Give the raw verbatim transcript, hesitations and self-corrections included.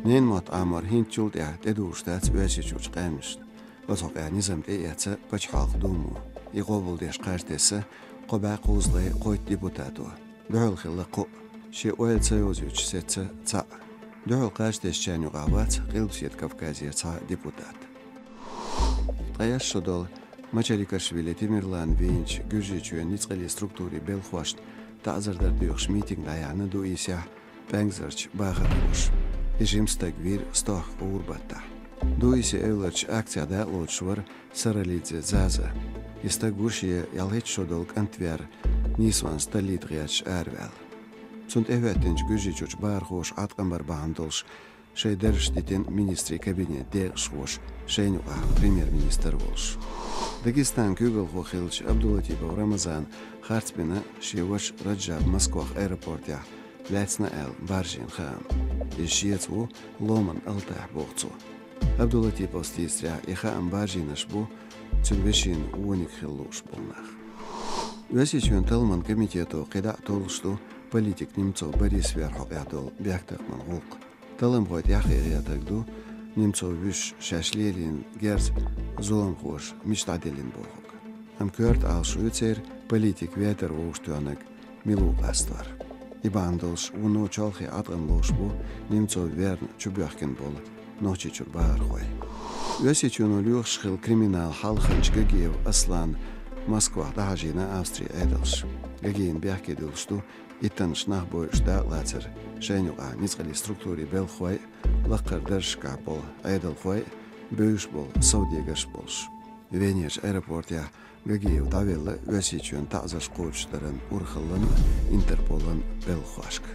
Ненан мотт Ӏамор хӀинцачул тӀаьхьа тӀедугӀуш дац Оьрсийчуьрчу къаьмнашна. Оцу хьокъехь низам тӀеэцна пачхьалкхан Думу. И къобалдеш кхаж тесна кхо бӀе кхузткъе кхойтта депутато. Дуьхьал хилла кхоъ, шен ойла ца йовзуьйтуш сецна цхьаъ. Дуьхьал кхаж тесначарна юкъахь вац Къилбаседа Кавказера цхьа а депутат. Ткъе итт шо долу Мачаликашвили Темирлан вийначу Гуьржийчоьнан ницкъаллин структурийн белхахошна таӀзар дар доьхуш митинг дӀаяьхьна Дуисехь пӀаьнкзарчу бахархоша. И жима стаг вийра стохка къора баттахь. Дуиси эвларчу акцехь дакъалоцуш вара Саралидзе Заза. И стаг ву шен ялхитта шо долу кӀант вер, нийсонца таллитта гӀерташ араваьлла. Цунна тӀехӀоьттинчу Гуьржийчуьрчу бахархоша Ӏаткъам бар бахьана долуш шайн даржаш дитина министрийн кабинетан декъашхоша, шайна юкъахь премьер-министр а волуш. Дагестанан куьйгалхо хиллачу Абдулатипов Рамазана харцбина шен ваша Раджаб Москвахь аэропортехь лаьцна аьлла баржийна хаам. Иза шеца ву Ломан Алтайхь, боху цо. Абдулатиповс дийцарехь, и хаам баржийнарш бу цуьнан вешин вониг хила лууш болу нах. Оьрсийчоьнан талламан комитето кхидӀа а толлуш ду политик Немцов Борис веран хьокъехь долу бехктакхаман гӀуллакх. Талламхой тӀаьхьа хьехийтарг ду Немцов вуьшта шаьш лелийна герз зуламхоша мича дӀаделлина бохург. Амма коьрта Ӏалашо ю церан политик вер тӀера вовшахтоьхнарг мила ву къастор. И бахьана долуш вуно чолхе Ӏаткъам ловш бу Немцов верна чубоьхкина болу Нохчийчуьра бахархой. Оьрсийчоьно лоьхуш хилла криминал хьалханча Гагиев Аслан Москвахь дӀахьажийна Австрин Ӏедалша. Гагиевн бехке дуьллуш ду иттаннаш нах бойуш дакъалацар, шайна юкъахь ницкъаллин структурийн белхахой а, лакхара даржашкахь болу Ӏедалхой а, бевзаш болу совдегарш а болуш. Венерчу аэропортехь Гагиев дӀавелла Оьрсийчоьнан таӀзарш кхочушдаран урхаллан а, Интерполан а белхахошка.